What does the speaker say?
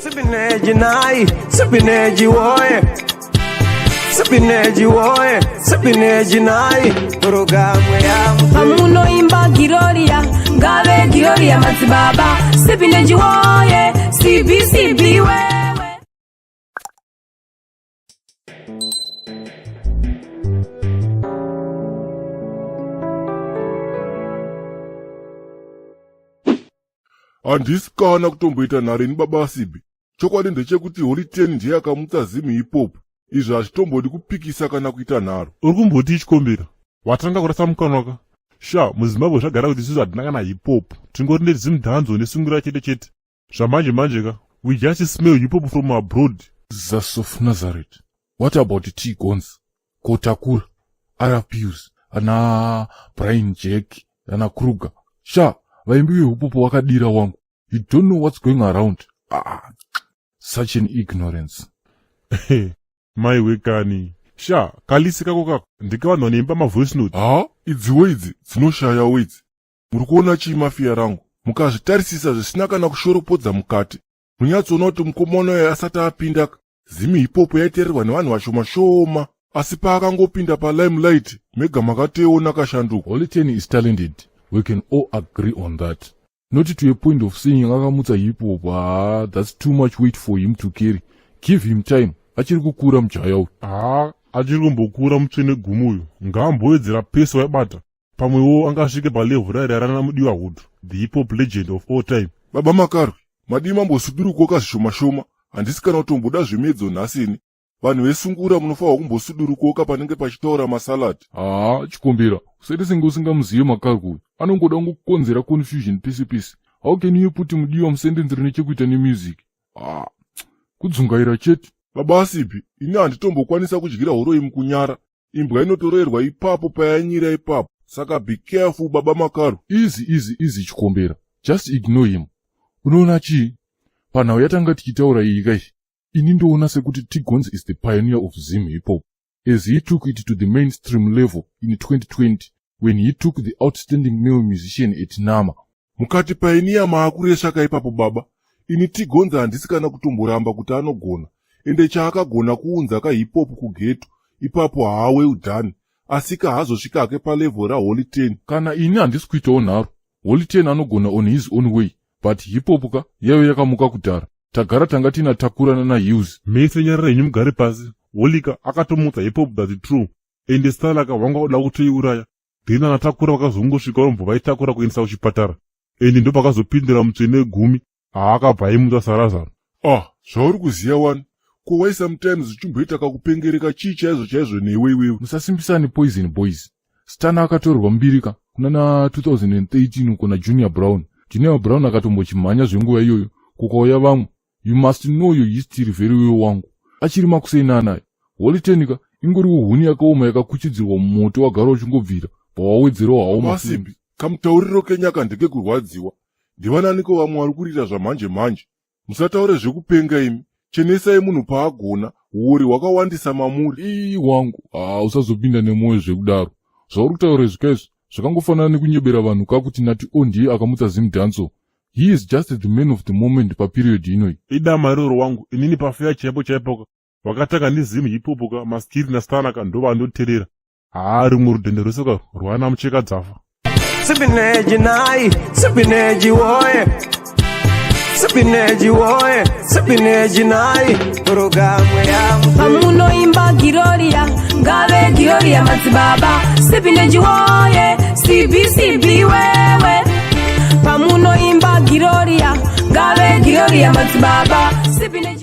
Sipineji nai, sipineji woye. Sipineji woye, sipineji nai. Programu ya Pamunoimba Giroria, ngave Giroria madzibaba. Sipineji woye, CBCB wewe. Handisi kana kutomboita nharo ini baba Asibi. Chokwadi ndechekuti Holy Ten ndiye akamutsa Zim hip hop. Izvi hazvitombodi kupikisa kana kuita nharo. Uri kumbotii chikombera? Watanga kurasa mukanwa ka? Sha, muZimbabwe zvagara kuti isusu hatina kana hip hop. Tingori nezimdhanzo nesungura chete chete. Zvamanje manje ka, we just smell hip hop from abroad. Jesus of Nazareth. What about T Gonz? Kotakura, RPUs, ana Brian Jack, ana Kruger. Sha, vaimbi vehupopo vakadira wangu. You don't know what's going around. Ah, such an ignorance. Maiwe kani. Sha, kalisi kako kako ndikevanhu vanoimba mavoice note. Ha, idziwo idzi dzinoshayawo idzi. Muri kuona chii mafiya rangu? Mukazvitarisisa zvisina kana kushoropodza mukati, munyatsoona kuti mukomana uyo asati apinda Zim hip hop yaiteererwa nevanhu vashoma shoma, asi paakangopinda palimelight mega makatoiona kashanduko. Holy Ten is talented. We can all agree on that. Not to a point of saying akamutsa hip hop. Ah, that's too much weight for him to carry. Give him time. Achiri kukura mujaya uyu. Haa, achiri kumbokura mutsvene gumu uyu. Ngaambowedzera pace waibata. Pamwewo angasvike palevhu rairi rana Mudiwa Hood, the hip hop legend of all time. Baba Makarwe, madii mambosudurukoka zvishoma shoma, handisi kana kutomboda zvemiedzo nhasi ini. Vanhu vesungura munofanirwa kumbosudurukoka panenge pachitaura masalad. Haa, chikombera, usaite senge usingamuzive Makarwe uyu. Anongoda kungokonzera confusion pese pese. How can you put Mudiwa musentence rine chekuita nemusic? Ah, kudzungaira chete. Baba Asipi, ini handitombokwanisa kudyira huroyi mukunyara. Imbwa inotoroerwa ipapo payanyira ipapo. Saka be careful baba Makarwe. Easy, easy, easy chikombera. Just ignore him. Unoona chii? Panhau yatanga tichitaura iyi kai, ini ndoona sekuti T-Gonz is the pioneer of Zim hip hop as he took it to the mainstream level in 2020 when he took the outstanding male musician at NAMA. Mukati pioneer maakuresvaka ipapo baba. Ini T-Gonz handisi kana kutomboramba kuti anogona. Ende chaakagona kuunza ka hip hop kughetto ipapo haa well done. Asika haazosvika hake palevel raHoly Ten. Kana ini handisi kuitawo nharo. Holy Ten anogona on his own way but hip hop ka yaive yakamuka kudhara. Tagara tanga tina Takura nana Hughes. Mese nyarara henyu mugare pasi. Holika akatomutsa hip hop, that's true. Ende Stalaka wanga oda kutoiuraya. Then ana Takura vakazongosvika vambobva vaitakura kuendesa kuchipatara. Ende ndopakazopindira mutsvene gumi haakabva aimutsa saRazaro. Ah, zvauri kuziya wani. Ko why sometimes uchimboita kakupengereka chii chaizvo chaizvo newe iwewe? Musasimbisane poison boys. Stana akatorerwa mbiri ka kuna na 2013 uko na Junior Brown. Junior Brown akatombochimhanya zvenguva iyoyo kukauya vamwe. You must know your history very well wangu. Achiri makuseni anayo. Holy Ten ka ingoriwo huni yakaoma yakakuchidzirwa mumoto wagara uchingobvira pawawedzerawo hawo masimbi. Kamutauriro kenyaka ndekekurwadziwa. Ndivananiko vamwe vari kurira zvamanje manje? Musataure zvekupenga imi. Chenesai munhu paagona, huori hwakawandisa mamuri. Ii wangu, haa usazopinda nemwoyo zvekudaro. Zvauri kutaura izvi kaizvi zvakangofanana nekunyebera vanhu ka kuti Nati O ndiye akamutsa Zim Dancehall. He is just the man of the moment paperiod inoyi. Idama iroro wangu, inini pafeya chaipo chaipo ka vakatanga neZim hip hop ka maskiri naStana ka ndovandoterera. Haa rimwe rudhende rwese ka rwana mucheka dzafa. Sipineji nai, sipineji woye. Sipineji woye, sipineji nai. Programu ya Pamunoimba Giroria, ngave Giroria madzibaba. Sipineji woye, CBCB wewe. Pamunoimba Giroria, ngave Giroria madzibaba.